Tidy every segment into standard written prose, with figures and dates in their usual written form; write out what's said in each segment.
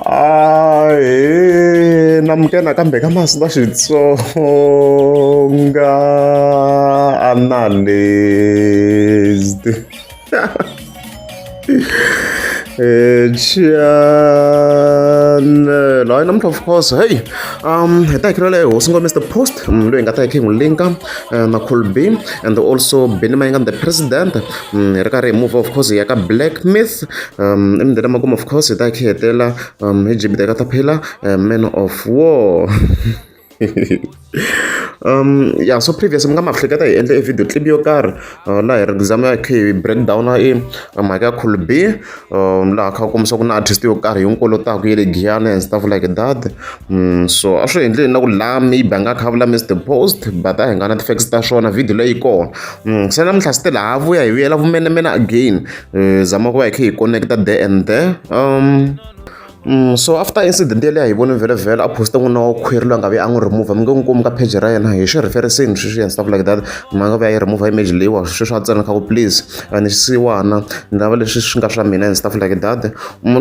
Ahee namukela nakambe ka masi ta Xitsonga analyst channel hayi namuntlha of course hey hi ta hi khirela hosi ngo Mr Post loyi hi nga ta hi kha hi n'wi linka na Cool B and also Benny Mayengani the president hi ri karhi hi move of course hi ya ka Black Myth emindeni makumu of course hi ta hi kha hi hetelela hi Jimmy the Caterpillar man of war. Ya so previous mi nga ma hleketa hi endle e video clip yo karhi laha hi ri zama hi kha hi break down i mhaka ya Cool B laha kha ku kombisa ku na artist yo karhi yi n'wi kolotaka ya le Giyani and stuff like that. So a swi endleni na ku laha maybe a nga kha a vula Mister Post but a hi nga na ti-facts ta swona video leyi yi kona. Se namuntlha still ha vuya hi vuyela vumenemene again hi zama ku va hi kha hi connect-a there and there. So after incident yaleyo a hi voni vhele a post-a n'wana wa khwiri loyi a nga vuya a n'wi remove mi nge n'wi kumi ka page ra yena hi xi reference-ini sweswiya and stuff like that ma nga vuya yi remove image leyiwa sweswi a tsala kha ku please a ni xisiwana ni lava leswi swi nga swa mina and stuff like that.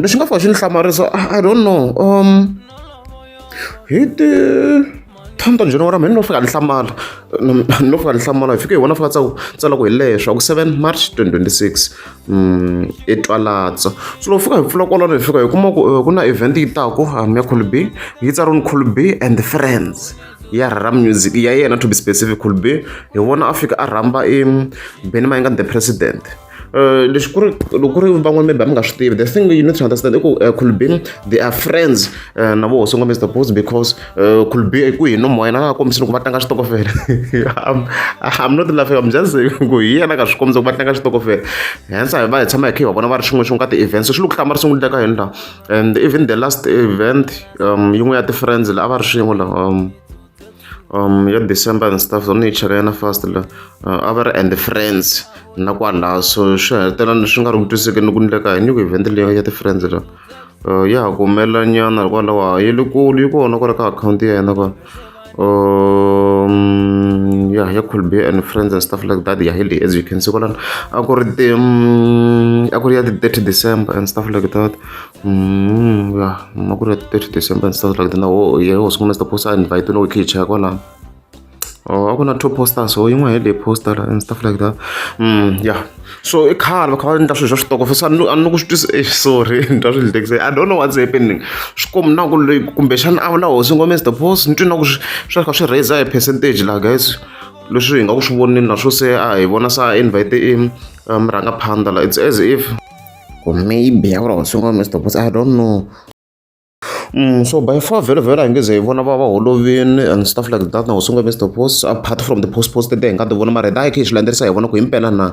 Lexi nga fika xi ni hlamarisa I don't know hi ti 10 ta January mina no fika ni hlamala no fika ni hlamala hi fike hi vona fika tsala ku hi leswo ku 7 March 2026 i twalatsa so loko fika hi pfula kwalano hi fika hi kuma ku ku na event yi taku ya Cool B yi tsariwini Cool B and friends ya rap music ya yena to be specific Cool B hi vona a fika a rhamba i Benny Mayengani the president. Lexi ku ri loko ku ri van'wana maybe a mi nga swi tivi the thing you need to understand i ku Cool B they are friends na vo hosi Mr Post because Cool B ku hi nomu wa yena a nga kombisi loko va tlanga xitokofela. I'm not laughing, I'm just saying ku hi yena a nga swi kombisa ku va tlanga xitokofela hence a hi va hi tshama hi kha hi va vona va ri xin'we xin'we ka ti-events swi le ku hlamarisa ngopfu ka hina la and even the last event yin'we ya ti-friends la a va ri swin'we la ya December and stuff ni yi cheka yana fast la a va ri and friends na kwalaho so swi hetelela swi nga ri ku twisisekeni ku endleka yini ku event leyi ya ti-friends la ya ha ku humelela nyana hikwalaho yi le kule yi kona kwala ka akhawunti ya yena kwala ya ya Cool B and friends and stuff like that ya hi leyi as you can see kwalano a ku ri ti a ku ri ya ti-30 December and stuff like that. Ya a ku ri ya ti-30 December and stuff like that na ho ye hosi Mr Post a invite loko hi kha hi cheka kwalano. Oh a ku na two posters ho yin'we hi leyi poster la and stuff like that. Ya so i khale va kha va endla swilo swa xitokofela se a ni ku swi twisa eish sorry ni twa swi ni I don't know what's happening swi kombi na ku loyi kumbexana a vula hosi ngo Mr Post ni twi na ku swi kha swi raise hi percentage laha guys leswi hi nga ku swi voneni na swo se a hi vona se a invite i murhangaphandha la it's as if or maybe a ku ri hosi ngo Mr Post I don't know. So by far vhele vhele a hi nge ze hi vona va va holovini and stuff like that na hosi ngo Mr Post apart from the post post leti hi nga ti vona mara hi ta hi kha hi swi landzelerisa hi vona ku himpela na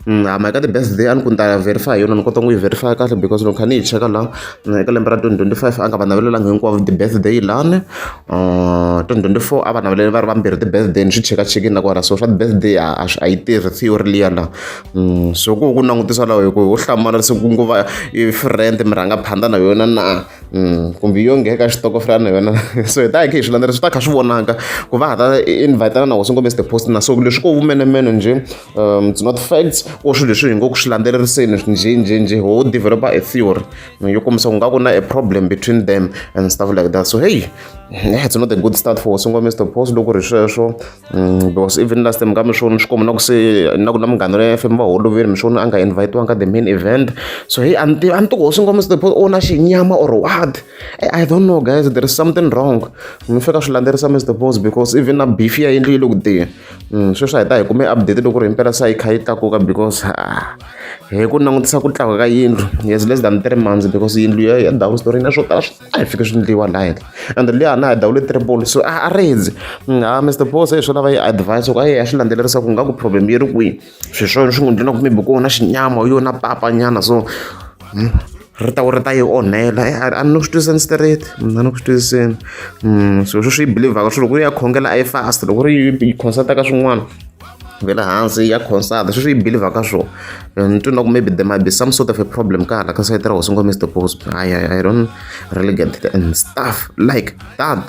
mhaka ti-birthday a ni ku ni ta verify hi yona ni kota ku yi verify kahle because loko kha ni yi cheka la eka lembe ra 2025 a nga va navelelanga hinkwavo ti-birthday lani 2024 a va navelele va ri vambirhi ti-birthday ni swi chekachekini na kwala so swa ti-birthday a yi tirhi theory liya la. So ku ku langutisa laha hi ku ho hlamala se ku ngo va i friend murhangaphandha na yona na kumbe yo nghena ka xitokofela na yona so hi ta hi kha hi swi landzelela swi ta kha swi vonaka ku va ha ta invite-ana na hosi ngo Mister Post na so leswi ko vumenemene njhe it's not facts ko swilo leswi hi ngo ku swi landzeleriseni njhe njhe njhe ho develop-a a theory yo kombisa ku nga ku na a problem between them and stuff like that so hey it's not a good start for hosi ngo Mister Post loko ku ri sweswo. Because even last time ka mi swona swi komba na ku se na ku na Munghana Lonene F_M va holovile mi swona a nga invite-wanga ka the main event so hey a ni tivi a ni tivi ku hosi ngoma u na xinyama or what I don't know guys there is something wrong mi fika swi landzelerisa Mister Boss because even na beef ya yindlu yi le ku teni sweswi a hi ta hi kume update loko ku ri himpela se yi kha yi tlakuka because hi ku langutisa ku tlakuka ka yindlu yes less than 3 months because yindlu ya down story na swo tala a hi fike swi endliwa laha henhla and liya na hi dawule triple so a redzi ha Mr Boss hi swona va yi advice ku a yi ya swi landzelerisa ku nga ku problem yi ri kwihi swilo swa swi n'wi endla ku maybe ku na xinyama yo na papa nyana so ri ta ri ta yi onhela a ni ku swi twisiseni straight a ni ku swi twisiseni so sweswi yi believe-aka swi loko yi ya khongela a yi fast loko ri yi consult ka swin'wana ve le hansi ya consult sweswi yi believe ka swona ni twi na ku maybe there might be some sort of a problem ka hala ka sayiti ra hosi ngo Mr Post I don't really get it and stuff like that.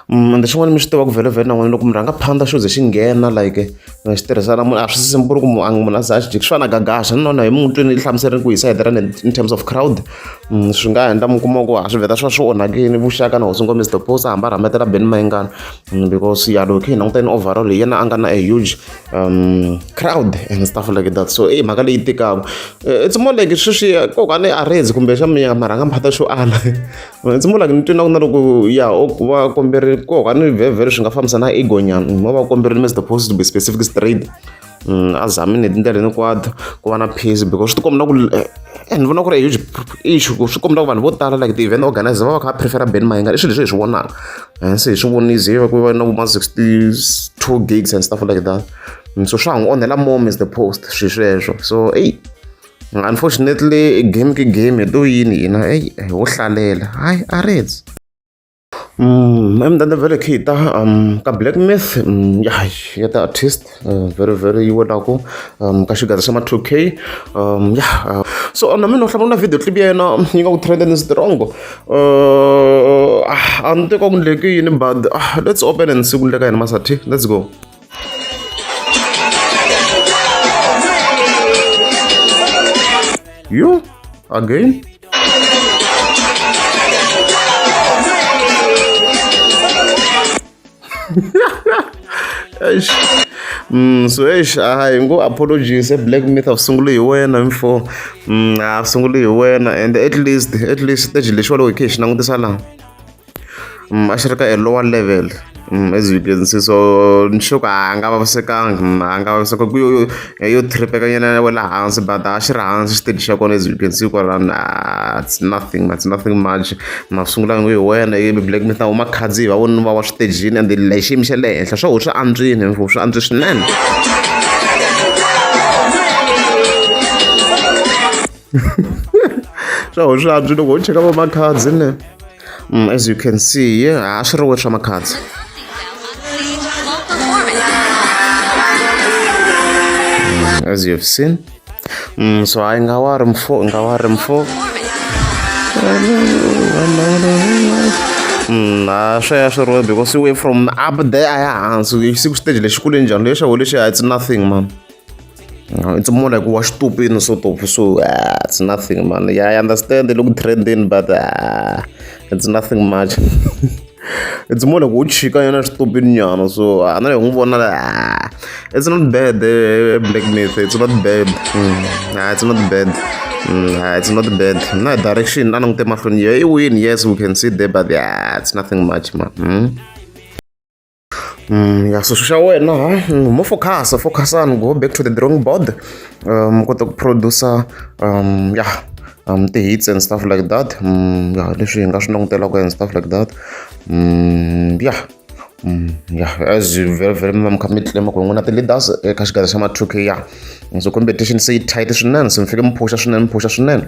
Ende xin'wana mi swi tiva ku vhele na n'wina loko munhu a nga phanda xo ze xi nghena like xi tirhisana munhu a swi simple ku munhu a za a xi swi fana na gagasha nona hi munhu twini hlamuseleni ku hi sayiti ra in terms of crowd swi nga endla mi kuma ku a swi vheta swa swi onhakini vuxaka na hosi ngoma Mr Post a hamba a rhambetela Benny Mayengani because ya loko hi languta in overall hi yena a nga na a huge crowd and stuff like that. So i mhaka leyi tikaka, it's more like sweswi kokwana a rezi kumbe xa miya marhanga mphata xo ala. It's more like ni twi na ku na loko ya va komberi kokwana vhevhele swi nga fambisa na ego nyana va va komberile Mr Post to be specific straight a zamini hi tindlela hinkwato ku va na peace because swi tikomba na ku ni vona ku ri a huge issue ku swi komba ku vanhu vo tala like ti-event organizer va va kha va prefer Benny Mayengani i swilo leswi hi swi vonaka se hi swi vonile ku va na ma 62 gigs and stuff like that. So swa ha n'wi onhela more Mr Post swilo sweswo. So eyi unfortunately game ki game hi to yini hina eyi ho hlalela hayi a redzi. Emudende vhele khe hi ta ka Black Myth ya ya ti-artist very very yi welaku ka xigaza xa ma 2K ya so na mina hlamula na video clip ya yena yi nga ku trendeni strong a ni tivi ku ndleke yini but let's open and see ku ndleka yini Masati, let's go. You again? Eish. So eish hayi ngo apologies e Black Myth a sungule hi wena mfo. A sungule hi wena and at least stage lexiwa loko hi khe hi xi langutisa laha a xi ri ka a lower level as you can see. So ni sure ku a nga vavisekanga, a nga vaviseka ku yo yo tripeka nyana ya wela hansi but a xi ri hansi xiteji xa kona as you can see kwalano. It's nothing, it's nothing much. Ma sungula hi wena i Black Myth na Makhadzi va voni va wa switejini and le xiyimo xa le henhla swa ho swi antswile swi antswe swinene. Swa ho swi antswile loko ho cheka va Makhadzi ne as you can see a swi ri we swa Makhadzi as you have seen. So hayi nga wa ri mfo nga wa ri mfo a swi ya swi ri because way from up there a ya hansi siku stage lexikulu njhani lexi ho lexi it's nothing man. It's more like wa xitupini sort of, so it's nothing man. Yeah, I understand they look trending but it's nothing much. It's more like u chika nyana xitupini nyana so a na hi n'wi vona it's not bad Black Myth, it's not bad. It's not bad. It's not bad. Na direction a langute mahlweni ya i win, yes we can see there but yeah, it's nothing much man. Ya so xa wena ha mo focus focusani, go back to the drawing board kota ku producer ya ti-hits and stuff like that. Ya leswi hi nga swi langutelaka and stuff like that. Ya yeah as you very very mi kha mi claim ku n'wina ti-leaders eka xigaza xa ma 2K ya so competition se yi tight swinene se mi fike mi phusha swinene mi phusha swinene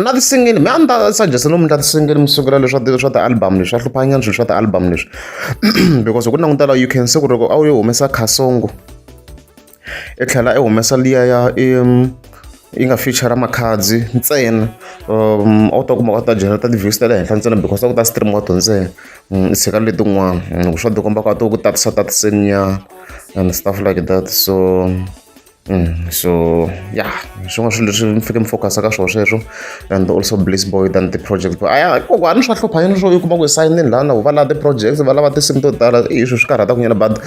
na ti-single mi a ni ta suggest no mi endla ti-single mi sungula leswa swa ti-album leswi swa hluphanyana swilo swa ti-album leswi because hi ku langutela you can see ku loko a wu yi humesa Khasongo i tlhela i humesa liya ya yi nga feature Makhadzi ntsena a wu ta kuma ku ta generate ti-views ta le henhla ntsena because a ku ta stream-iwa to ntsena i tshika letin'wana swa tikomba ku a to ku tatisa tatiseni nyana and stuff like that. So so yeah swin'wana swilo leswi mi fike mi focus ka swona sweswo and also Bliss Boy than the project aya kokwani swa hlupha yini swo i kuma ku hi sayinini lana va lava ti-projects va lava tinsimu to tala i swilo swi karhataka nyana but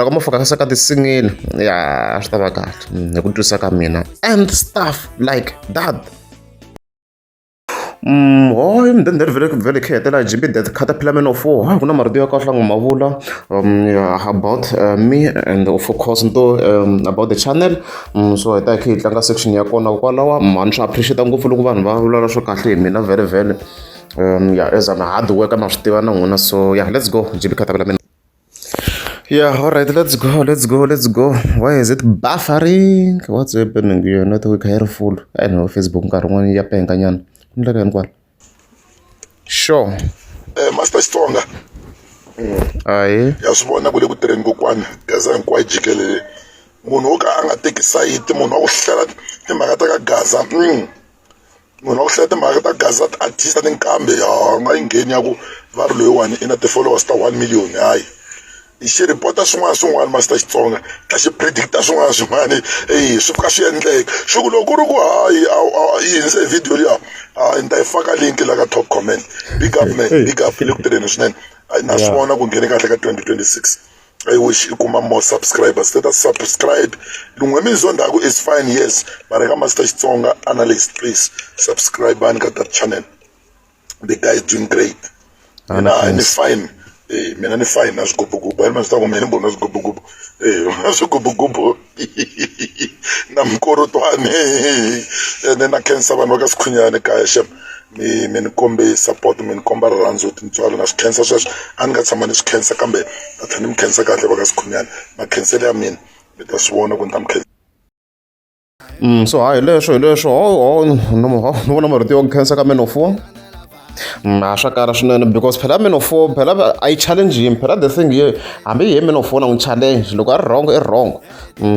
loko mo focus ka ti-single ya swi ta va kahle hi ku twisisa ka mina and stuff like that. Hoy mudende vhele vhele khe hetela GB that Caterpillar Man of War ku na marito ya kahle nga ma vula yeah, about me and of course nto about the channel. So hi ta hi khe hi tlanga section ya kona kwalawa mhani swi appreciate ngopfu loko vanhu va vulavula swo kahle hi mina vhele vhele yeah as I'm a hard worker ma swi tiva na n'wina. So yeah, let's go GB Caterpillar Man. Yeah, all right, let's go, let's go, let's go. Why is it buffering? What's happening here? Network yi ri full. I know Facebook nkarhi wun'wani ya penga nyana. Ku endleka yini kwala? Sure. Master Xitsonga. Ayi. Ya swi vona ku le ku tirheni kokwana Gaza hinkwayo jikelele. Munhu wo ka a nga teki sayiti, munhu wa ku hlela timhaka ta ka Gaza. Munhu wa ku hlaya timhaka ta Gaza ti-artist ta tinqambi ha nga yi ngheni ya ku va ri loyiwani i na ti-followers ta 1 million hayi xi report-a swin'wana swin'wana Master Xitsonga ta xi predict-a swin'wana swin'wana eyi swi fika swi endleka swi ku loko ku ri ku hayi yi hindze hi video liya hayi ni ta yi faka link la ka top comment big up man big up le ku tirheni swinene na swi vona ku nghene kahle ka 2026 I wish i kuma more subscribers let us subscribe lungwe mizondaku is fine yes mara ka Master Xitsonga analyst please subscribe ani ka that channel the guy is doing great mina ni fine eh mina ni fine na swigubugubu a ni ma swi tiva ku mina ni vona swigubugubu eh na swigubugubu na mikorotwani ene na khensa vanhu va ka Sikhunyani kaya xem mi mi ni kombe support mi ni komba rirhandzu tintswalo na swi khensa sweswo a ni nga tshama ni swi khensa kambe na tlhela ni mi khensa kahle va ka Sikhunyani makhenselo ya mina mi ta swi vona ku ni ta mi khensa. So hayi leswo hi leswo ho ni vona marito yo khensa ka man of war a swa kala swinene because phela man of war phela a yi challenge yini phela the thing ye hambi hi ye man of war na n'wi challenge loko a ri wrong i wrong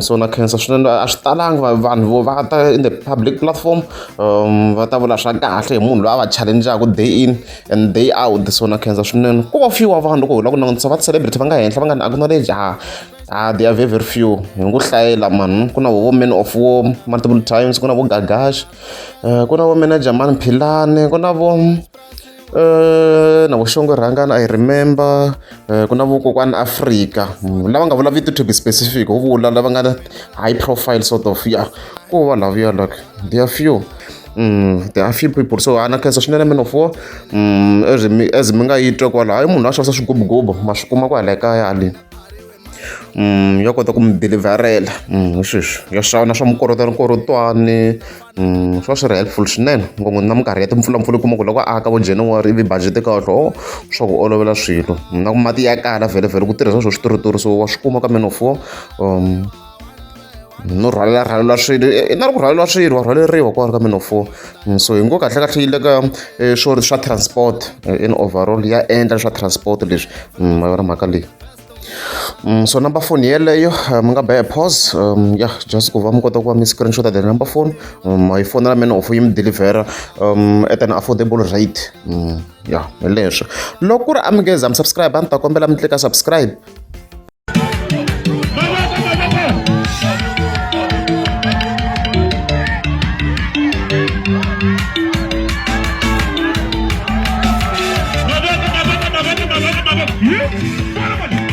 so na khensa swinene a swi talanga vanhu vo va ta in the public platform va ta vula swa kahle hi munhu loyi a va challengeaka day in and day out so na khensa swinene ko va few wa vanhu loko hi lava ku langutisa va ti-celebrity va nga henhla va nga ni acknowledge ha Ah, they are very, very few. Hi ngo hlayela man. Ku na vo Man of War multiple times, ku na vo Gagash, ku na vo Manager Man Philani, ku na vo na vo Xongo Rhangani I remember, ku na vo Kokwani Africa. Lava nga vula vito to be specific, ho vula lava nga high profile sort of yeah. Ko va laviya like they are few. There are few people so a na khensa swinene Man of War. As mi nga yi twa kwala hayi munhu a xavisa swigubugubu ma swi kuma kwala kaya le. Ya kota ku mi deliver-ela hi sweswi ya xava na swa mikorotwanikorotwani swi va swi ri helpful swinene ngopfu na minkarhi ya timpfulampfula u kuma ku loko aka vo January ivi budget kahle ho swa ku olovela swilo na ku mati ya kala vhele vhele ku tirhisa swo switoritori so wa swi kuma ka Man of War no rhwalela rhwalela swilo i na ri ku rhwalela swilo wa rhwaleriwa kwala ka Man of War so hi ngo kahle kahle yi le ka swo swa transport in overall ya endla swa transport leswi ma yona mhaka leyi. So number phone yeleyo mi nga ba a pause yeah just ku va mi kota ku va mi screenshot the number phone ma yi fonela Man of yi mi delivera at an affordable rate yeah hi leswo loko ku ri a mi nge za mi subscribe a ni ta kombela mi tlika subscribe. Yeah.